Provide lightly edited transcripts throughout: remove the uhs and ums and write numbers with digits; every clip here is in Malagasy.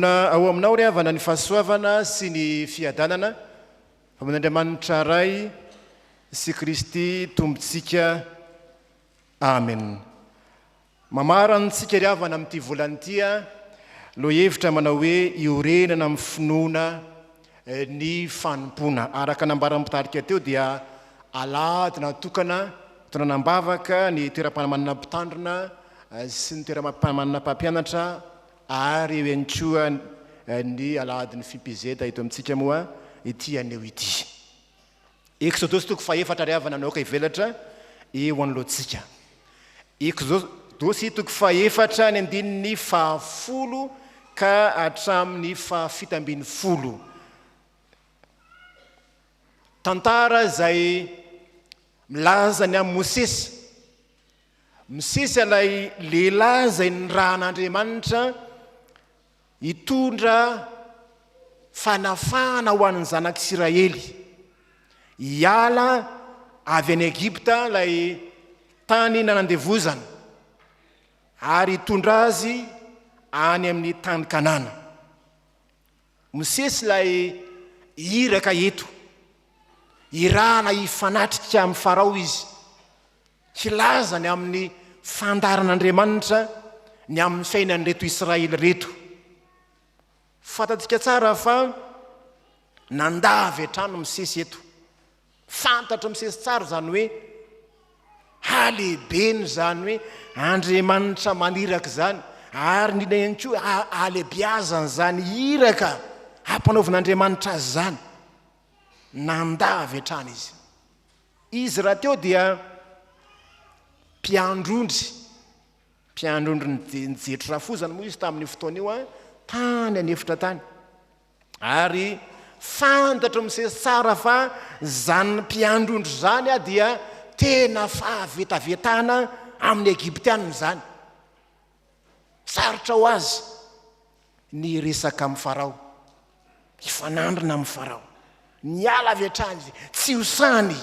Miombona ao aminao ry havana ny fahasoavana sy ny fiadanana avy amin'Andriamanitra Ray sy Kristy Tompontsika. Amen. Mamara antsika ry havana amin'ity volana ity lohahevitra manao hoe iorenana amin'ny finoana ny fanompoana. Araka nambaran'ny mpitarika teo dia alahady natokana hitondrana am-bavaka ny toeram-panamanana mpitandrina sy ny toeram-panamanana mpampianatra ary eo ihany koa ny alahadin'ny FIPZ eto amintsika moa ity anio ity. Eksodosy toko fahefatra ry havana no aoka hivelatra eo anoloantsika. Eksodosy toko fahefatra ny andininy fahafolo ka hatramin'ny fahafito ambin'ny folo. Tantara izay milaza ny amin'i Mosesy. Mosesy ilay lehilahy izay nirahan'Andriamanitra Hitondra fanafahana ho an'ny zanak'Isiraely hiala avy any Egypta ilay tany nanandevozana, ary hitondra azy any amin'ny tany Kanana. Mosesy ilay iraka eto. Irahana hifanatrika amin'i Farao izy. Hilaza ny amin'ny fandaharan'Andriamanitra ny amin'ny fiainan'ireto Israely ireto. Fantatsika tsara fa nandà avy hatrany Mosesy eto. Fantatr'i Mosesy tsara izany hoe halehibeny izany hoe Andriamanitra maniraka izany, ary indrindra ihany koa halehibiazan'izany iraka ampanaovin'Andriamanitra azy izany. Nandà avy hatrany izy. Izy rahateo dia mpiandry ondry, mpiandry ondry ny Jetro rafozany moa izy tamin'io fotoana io tany an'efitra tany. Ary fantatry Mosesy tsara fa izany mpiandry ondry izany dia tena fahavetavetana amin'ny Egyptiana izany. Sarotra ho azy ny hiresaka amin'i Farao, hifanandrina amin'i Farao. Niala avy hatrany izy, tsy ho sahiny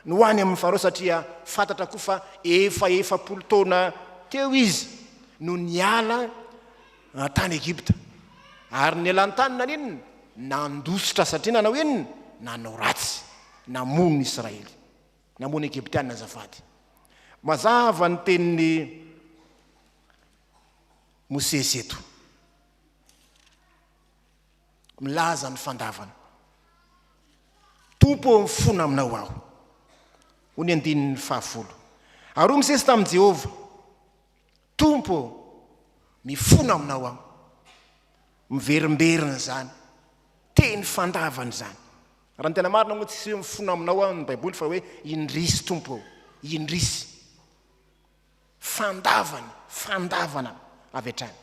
ny ho any amin'i Farao satria fantatra koa fa efa 40 taona teo izy no niala tany Egypta. Ary nialany tany naninona? Nandositra satria nanao inona? Nanao ratsy, namono ny Israely, namono Egyptiana azafady. Mazava ny tenin'i Mosesy eto. Milaza ny fandavana. Tompo ô, mifona aminao aho. Hoy ny andininy fahafolo. Ary hoy Mosesy tamin'i Jehovah, Tompo ô, mifona aminao aho. Miverimberina izany teny fandavana izany. Raha ny tena marina moa tsisy hoe mifona aminao aho ny Baiboly fa hoe indrisy Tompo ô, indrisy. Fandavana, fandavana avy hatrany.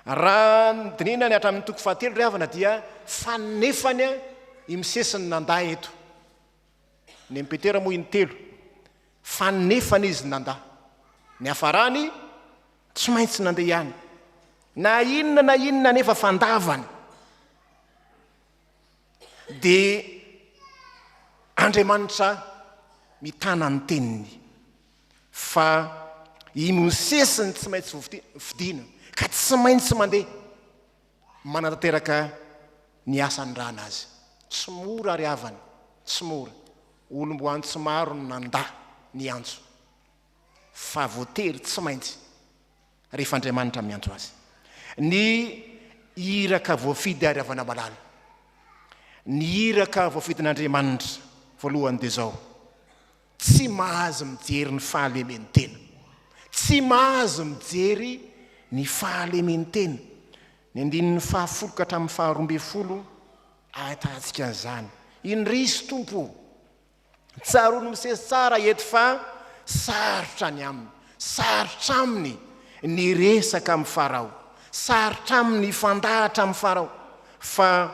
Raha dinihina ny hatramin'ny toko fahatelo ry havana dia fanefany i Mosesy ny nandà eto. Ny an'i Petera moa intelo. Fanefany izy nandà. Niafarany tsy maintsy nandeha ihany. Na inona na inona anefa fandavany dia Andriamanitra mitana ny teniny. Fa i Mosesy no tsy maintsy fidina, ka tsy maintsy mandeha manatanteraka ny asa anirahana azy. Tsy mora ry havana, tsy mora. Olom-boantso maro no nandà ny antso, fa voatery tsy maintsy rehefa Andriamanitra miantso azy. Ny iraka voafidy ary havana malala. Ny iraka voafidin'Andriamanitra voalohany dia izao. Tsy mahazo mijery ny fahalemen'ny tena. Tsy mahazo mijery ny fahalemen'ny tena. Ny andininy fahafolo ka hatramin'ny faharoambinifolo ahitantsika an'izany. Indrisy Tompo ô! Tsaroan'i Mosesy tsara eto fa sarotra ny aminy. Sarotra aminy ny hiresaka amin'i Farao. Sarotra aminy ny hifandahatra amin'i Farao. Fa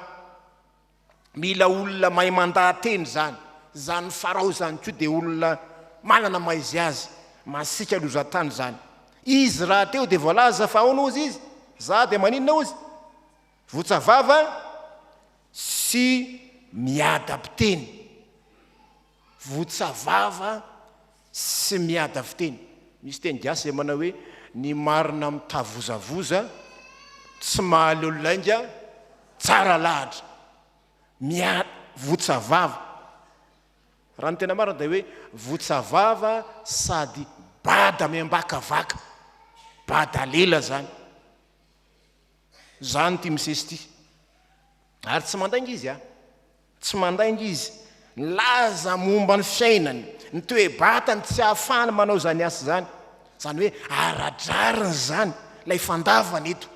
Mila olona mahay mandaha-teny izany. Izany Farao izany koa dia olona manana maha izy azy, masiaka lozan-tany izany. Izy rahateo dia voalaza fa ahoana hozy izy? Za dia maninona hozy? Votsa vava sy miadam-piteny. Votsa vava sy miada fiteny. Misy teny gasy izay manao hoe ny marina mitavozavoza Tsy mahaleo lainga tsara lahatra. Mia votsa vava. Raha ny tena marina dia hoe votsa vava sady bada miambakavaka. Bada lela zany. Zany ity Mosesy ity. Ary tsy mandainga izy a. Tsy mandainga izy. Nilaza momba ny fiainany, ny toe-batany tsy ahafahany manao izany asa izany. Izany hoe ara-drariny izany ilay fandavana eto.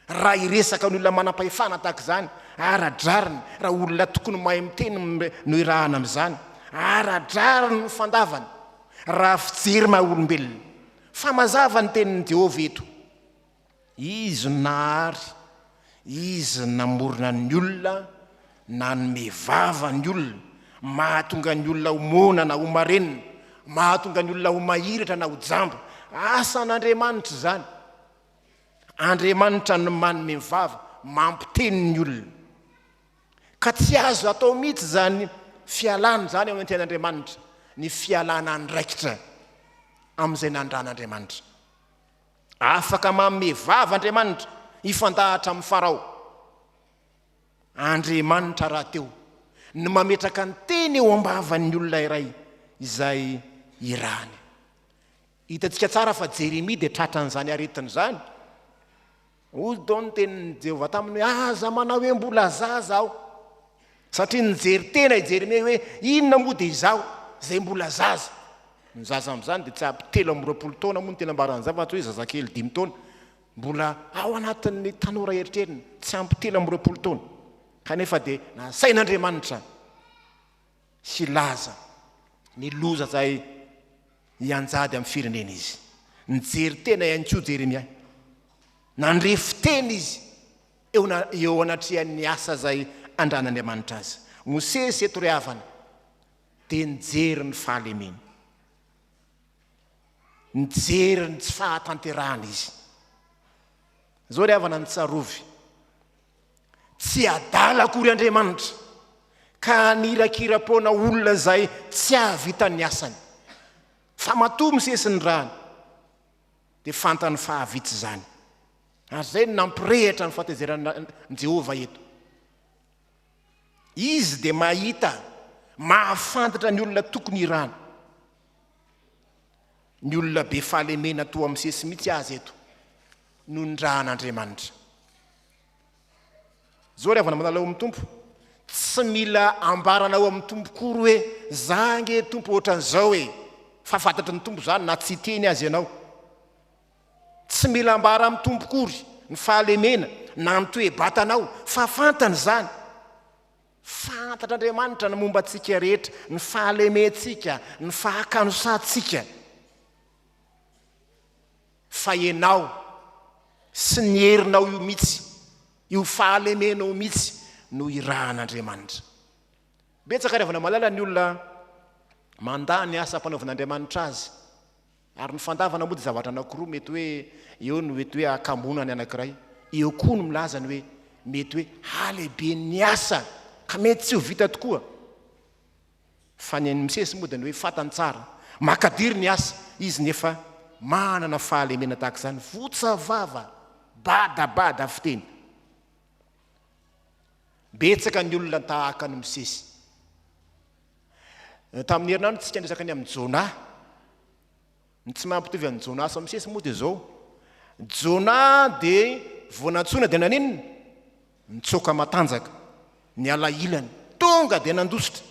Raha hiresaka ny olona manam-pahefana tahaka izany, ara-drariny, raha olona tokony mahay miteny no irahana amin'izany, ara-drariny ny fandavana, raha fijery maha olombelona. Fa mazava ny tenin'i Jehovah eto. Izy no nahary, Izy no namorona ny olona, nanome vava ny olona, mahatonga ny olona ho moana na ho marenina, mahatonga ny olona ho mahiratra na ho jamba. Asan'Andriamanitra izany. Andriamanitra no manome vava, mampiteny ny olona. Ka tsy azo atao mihitsy izany fialana izany ao an-tsain'Andriamanitra, ny fialana andraikitra amin'izay nandran'Andriamanitra. Afaka manome vava Andriamanitra hifandahatra amin'i Farao. Andriamanitra rahateo no mametraka ny teny eo am-bavan'ny olona iray izay irahany. Hitantsika tsara fa Jeremia dia tratran'izany aretina izany. Hoy dao ny tenin'i Jehovah taminy hoe, Aza manao hoe mbola zaza aho. Satria nijery tena i Jeremia hoe, Inona moa dia izaho izay mbola zaza. Ny zaza amin'izany dia tsy ampy 23 taona moa no tena ambaran'izany fa tsy hoe zazakely dimy taona. Mbola ao anatin'ny tanora eritreriny, tsy ampy 23 taona. Kanefa dia nasain'Andriamanitra hilaza ny loza izay hianjady amin'ny firenena izy. Nijery tena ihany koa Jeremia. Nandre fiteny izy eo eo anatrehan'ny asa izay andran'Andriamanitra azy. Mosesy eto ry havana dia nijery ny fahalemeny. Nijery ny tsy fahatanterahana izy. Izao ry havana ny tsarovy. Tsy adala akory Andriamanitra ka hanirakira-poana olona izay tsy hahavita ny asany. Fa matoa misesy ny rany dia fantany fa hahavita izany. Ary izay no nampirehitra ny fahatezeran'i Jehovah eto. Izy dia mahita, mahafantatra ny olona tokony hirana. Ny olona be fahalemena toa misesy mihitsy aza eto no nirahan'Andriamanitra. Zao ry havana malala ao amin'ny Tompo, tsy mila ambaranao amin'ny Tompo kory hoe za ange Tompo ohatran'izao e, fa fantatry ny Tompo izany na tsy hiteny aza ianao. Tsy mila ambara amin'ny Tompo kory ny fahalemena na ny toe-batanao fa fantany izany. Fantatr'Andriamanitra ny momba antsika rehetra, ny fahalementsika, ny fahakanosantsika. Fa ianao sy ny herinao io mihitsy, io fahalemenao io mihitsy no irahan'Andriamanitra. Betsaka ry havana malala ny olona mandà ny asa ampanaovin'Andriamanitra azy. Ary ny fandavana moa dia zavatra anankiroa, mety hoe eo ny mety hoe hakamoana ny anankiray, eo koa ny milaza ny hoe mety hoe halehiben'ny asa ka mety tsy ho vita tokoa. Fa ny an'i Mosesy moa dia ny hoe fantany tsara, makadiry ny asa, izy nefa manana fahalemena tahaka izany, votsa vava, badabada fiteny. Betsaka ny olona tahaka an'i Mosesy. Tamin'ny herinandro tsika niresaka ny amin'i Jonah. Ny tsy mampitovy an'i Jonah sy Mosesy moa dia izao. Jonah dia vao nantsoina dia naninona? Nitsoaka matanjaka, niala ilany, tonga dia nandositra.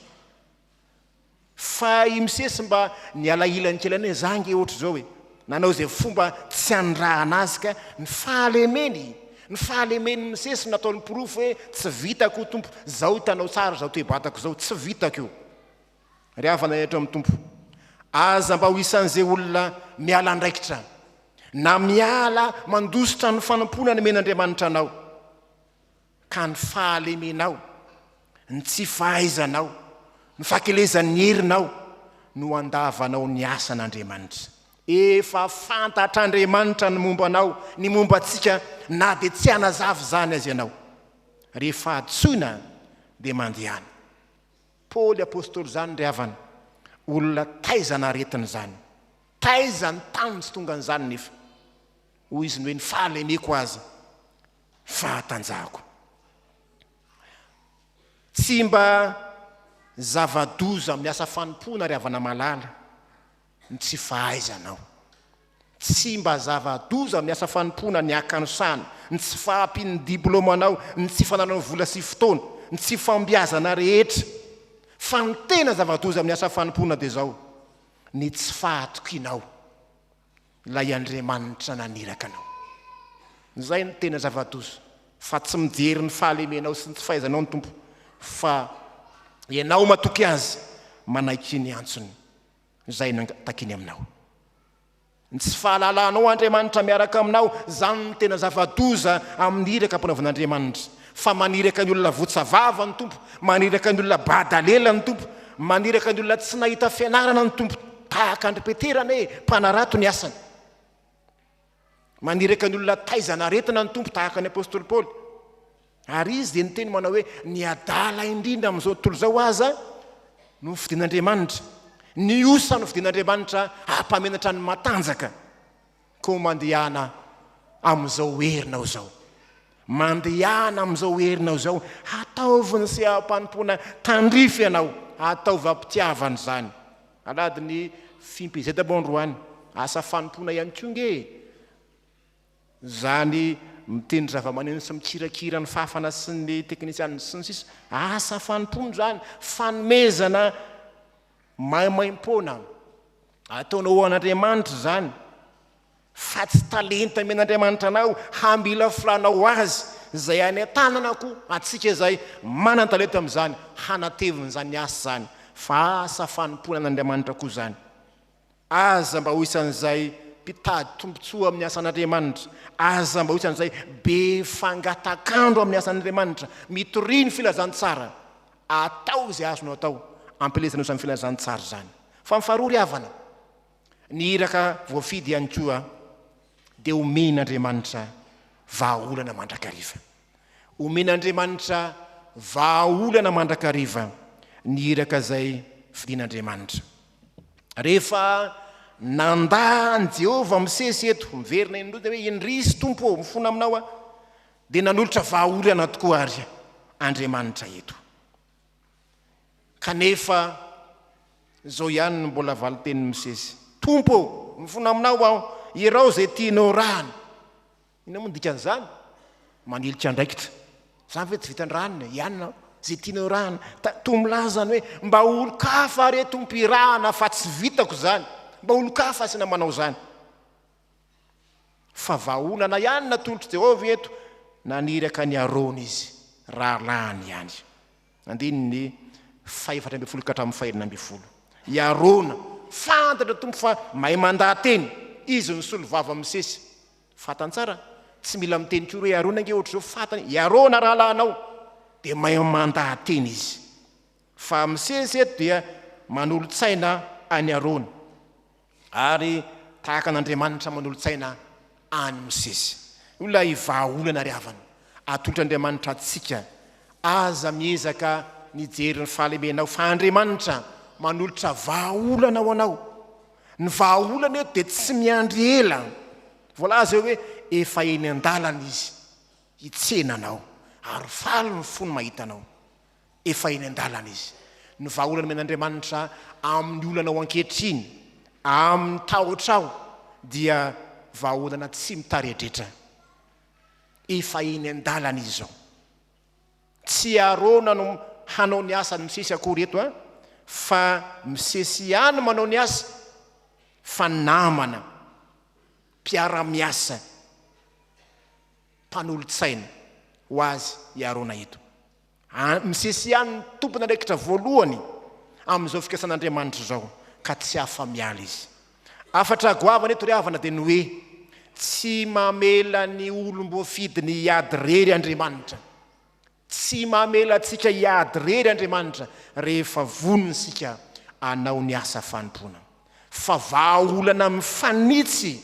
Fa i Mosesy mba niala ilany kely any hoe za ange ohatr'izao e. Nanao izay fomba tsy hanirahana azy ka ny fahalemeny, ny fahalemen'i Mosesy no nataony porofo hoe tsy vitako io Tompo, zao hitanao tsara izao toe-batako izao, tsy vitako io. Ry havana eto amin'ny Tompo, aza mba ho isan'izay olona miala andraikitra na miala mandositra ny fanompoana nomen'Andriamanitra anao. Ka ny fahalemenao, ny tsy fahaizanao, ny fahakelezan'ny herinao no andavanao ny asan'Andriamanitra. Efa fantatr'Andriamanitra ny momba anao, ny momba antsika na dia tsy hanazava izany aza ianao. Rehefa antsoina dia mandehana. Paoly apostoly izany ry havana, olona taizana aretina izany. Taiza ny tany tsy tongan'izany nefa. Hoy izy ny hoe ny fahalemeko aza. fahatanjahako. Tsy mba zava-doza amin'ny asa fanompoana ry havana malala ny tsy fahaizanao. Tsy mba zava-doza amin'ny asa fanompoana ny hakanosana, ny tsy fahampian'ny diplaomanao, ny tsy fanananao vola sy fotoana, ny tsy fahombiazana rehetra. Fa ny tena zava-doza amin'ny asa fanompoana dia izao, ny tsy fahatokianao ilay Andriamanitra naniraka anao. Izay no tena zava-doza, fa tsy mijery ny fahalemenao sy ny tsy fahaizanao ny Tompo, fa ianao matoky Azy, manaiky ny antsony, izay no takiny aminao. Ny tsy fahalalanao Andriamanitra miaraka aminao, izany no tena zava-doza amin'ny iraka ampanaovin'Andriamanitra. Fa maniraka ny olona votsa vava ny Tompo, maniraka ny olona bada lela ny Tompo, maniraka ny olona tsy nahita fianarana ny Tompo, tahaka an-dry Petera anie, mpanarato ny asany. Maniraka ny olona taizana aretina ny Tompo, tahaka ny Apostoly Paoly. Ary izy dia niteny manao hoe, ny adala indrindra amin'izao tontolo izao aza no fidin'Andriamanitra. Ny osa no fidin'Andriamanitra hampamenatra ny matanjaka. Koa mandehana amin'izao herinao izao. Mandehana amin'izao herinao izao. Hataovy ny seha-panompoana tandrify anao. Ataovy am-pitiavana izany. Alahady ny FIMPZ moa androany. Asa fanompoana ihany koa nge e. Izany mitendry zavamaneno sy mikirakira ny fafana sy ny teknisianina sy ny sisa. Asa fanompoana izany. Fanomezana maimaimpoana. Ataonao ho an'Andriamanitra izany, fa tsy talenta omen'Andriamanitra anao hamilafilànao azy izay any an-tanana koa antsika izay manan-talenta amin'izany, hanatevina izany asa izany, fa asa fanompoana an'Andriamanitra koa izany. Aza mba ho isan'izay mpitady tombontsoa amin'ny asan'Andriamanitra, aza mba ho isan'izay be fangatak'andro amin'ny asan'Andriamanitra, mitoria ny filazantsara, atao izay azonao atao, ampielezanao izany filazantsara izany. Fa ny faharoa ry havana, ny iraka voafidy ihany koa dia omen'Andriamanitra vahaolana mandrakariva. Omen'Andriamanitra vahaolana mandrakariva ny iraka izay fidin'Andriamanitra. Rehefa nandà an'i Jehovah Mosesy eto, miverina indroa dia hoe indrisy Tompo ô, mifona aminao aho, dia nanolotra vahaolana tokoa ary Andriamanitra eto. Kanefa izao ihany no mbola valin-tenin'i Mosesy, Tompo ô, mifona aminao aho, irao izay tianao rahana. Inona moa no dikan'izany? Manilika andraikitra. Izany ve tsy vitan-dranona e? Ianona izay tianao rahana. Toa milaza ny hoe mba olon-kafa re Tompo irahana fa tsy vitako izany. Mba olon-kafa asiana manao izany. Fa vahaolana ihany natolotr'i Jehovah eto, naniraka an'i Arona izy, rahalahiny ihany. Andininy fahefatra ambin'ny folo ka hatramin'ny fahenina ambin'ny folo. I Arona, fantatra Tompo fa mahay mandaha-teny, izy no solovava Mosesy. Fantany tsara, tsy mila miteny koa hoe Arona ange ohatr'izao, fantany, i Arona rahalahinao, dia mahay mandaha-teny izy. Fa Mosesy eto dia manolo-tsaina an'i Arona. Ary tahaka an'Andriamanitra manolo-tsaina an'i Mosesy. Io ilay vahaolana ry havana, atolotr'Andriamanitra antsika. Aza miezaka ny hijery ny fahalemenao fa Andriamanitra manolotra vahaolana ho anao. Ny vahaolana eto dia tsy miandry ela. Voalaza eo hoe efa eny an-dalana izy hitsena anao ary faly ny fony mahita anao. Efa eny an-dalana izy. Ny vahaolana omen'Andriamanitra amin'ny olanao ankehitriny, amin'ny tahotrao, dia vahaolana tsy mitaredretra. Efa eny an-dalana izy izao. Tsy Arona no hanao ny asan'i Mosesy akory eto an, fa Mosesy ihany no manao ny asa, fa namana, mpiara-miasa, mpanolotsaina ho azy i Arona eto. Misesy ihany ny tompon'andraikitra voalohany amin'izao fikasan'Andriamanitra izao, ka tsy afa-miala izy. Hafatra goavana eto ry havana dia ny hoe, tsy mamela ny olom-boafidiny hiady irery Andriamanitra. Tsy mamela antsika hiady irery Andriamanitra rehefa vonona isika hanao ny asa fanompoana. Fa vahaolana mifanitsy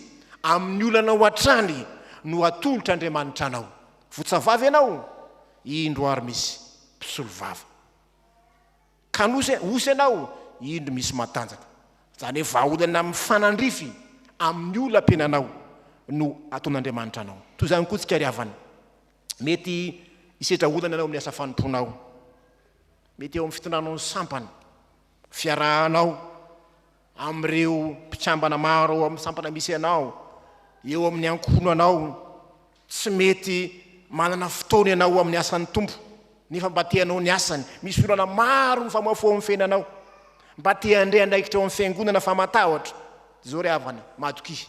amin'ny olanao hatrany no atolotr'Andriamanitra anao. Votsavavy ianao? Indro ary misy mpisolovava. Kanosa osa ianao? Indro misy matanjaka. Izany hoe vahaolana mifanandrify amin'ny olam-piainanao no ataon'Andriamanitra anao. Toy izany koa tsika ry havana. Mety hisedra olana ianao amin'ny asa fanompoanao. Mety eo amin'ny fitondranao ny sampana, fiarahanao amin'ireo mpikambana maro ao amin'ny sampana misy anao, eo amin'ny ankohonanao. Tsy mety manana fotoana ianao amin'ny asan'ny Tompo, nefa mba te hanao ny asany. Misy olana maro mifamoafoa amin'ny fiainanao. Mba te handray andraikitra ao amin'ny fiangonana fa matahotra. Izao ry havana, matokia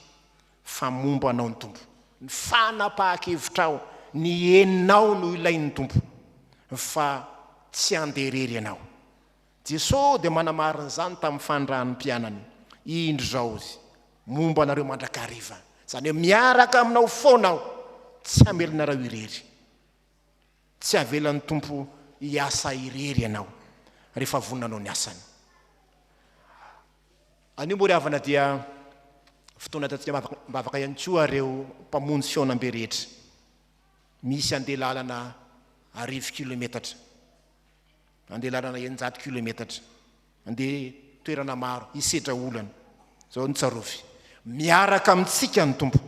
fa momba anao ny Tompo. Ny fanapahan-kevitrao, ny heninao no ilain'ny Tompo, fa tsy handeha irery ianao. Jesoa dia manamarina izany tamin'ny fanirahan'ny mpianany, Indro izao Izy, momba anareo mandrakariva. Izany hoe miaraka aminao foana Aho, tsy hamela anareo irery. Tsy avelan'ny Tompo hiasa irery ianao rehefa vonona hanao ny asany. Anio moa ry havana dia fotoana ataontsika am-bavaka ihany koa ireo mpamonjy fihaonambe rehetra. Misy handeha lalana arivo kilometatra, handeha lalana 600 kilometatra, handeha toerana maro, hisedra olana. Izao no tsarovy, miaraka amintsika ny Tompo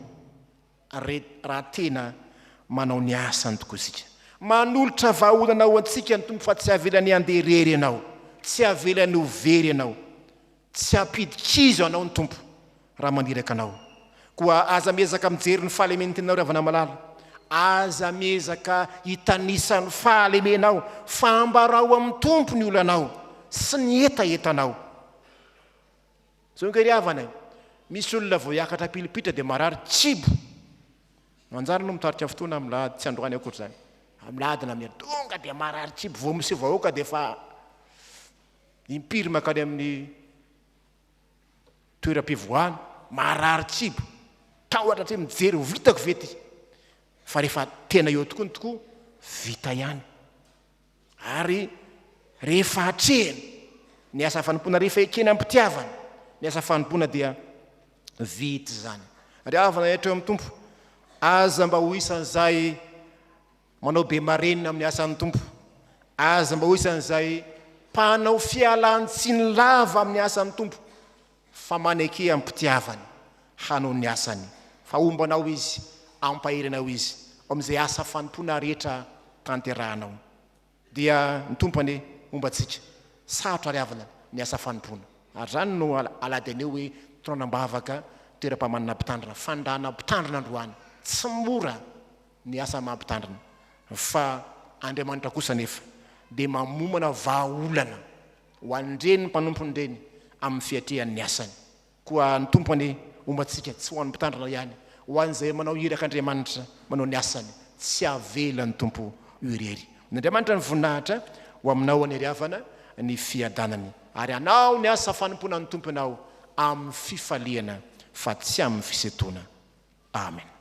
raha tena manao ny asany tokoa isika. Manolotra vahaolana ho antsika ny Tompo fa tsy avelany handeha irery ianao, tsy avelany ho very ianao. Tsy hampidi-kizo anao ny Tompo raha maniraka anao. Koa aza miezaka mijery ny fahalemen'ny tenanao ry havana malala. Aza miezaka hitanisa ny fahalemenao fa ambarao amin'ny Tompo ny olanao sy ny hetahetanao. Zao ange ry havana e, misy olona vao hiakatra pilipitra dia marary kibo. Manjary aloha mitarika fotoana amin'ny lahady, tsy androany akory izany. Amin'ny lahady na amin'ny tonga dia marary kibo, vao miseho vahoaka dia efa Impiry mankany amin'ny toeram-pivoahana, marary kibo, tahotra hatreo mijery ho vitako ve ity? Fa rehefa tena eo tokoa ny tokoa, vita ihany. Ary rehefa atrehina ny asa fanompoana, rehefa ekena am-pitiavana ny asa fanompoana dia vita izany. Ry havana hatreo amin'ny Tompo, aza mba ho isan'izay Manao be marenina amin'ny asan'ny Tompo. Aza mba ho isan'izay mpanao fialan-tsiny lava amin'ny asan'ny Tompo, fa maneke am-pitiavana hanao ny asany, fa homba anao Izy, hampahery anao Izy ao amin'izay asa fanompoana rehetra tanterahanao. Dia ny Tompo anie homba antsika. Sarotra ary havana ny asa fanompoana. Ary izany no alady anio hoe tononam-bavaka, toeram-pamanana mpitandrina, fandrana mpitandrina androany. Tsy mora ny asa maha mpitandrina fa Andriamanitra kosa anefa dia mamomana vahaolana ho an'ireny mpanompony ireny amin'ny fiatrehany ny asany. Koa ny Tompo anie homba antsika, tsy ho an'ny mpitandrina ihany, ho an'izay manao irak'Andriamanitra manao ny asany, tsy avelan'ny Tompo ho irery. Amin'Andriamanitra ny voninahitra, ho aminao anie ry havana ny fiadanany, ary hanao ny asa fanompoana ny Tompo ianao amin'ny fifaliana fa tsy amin'ny fisentoana. Amen.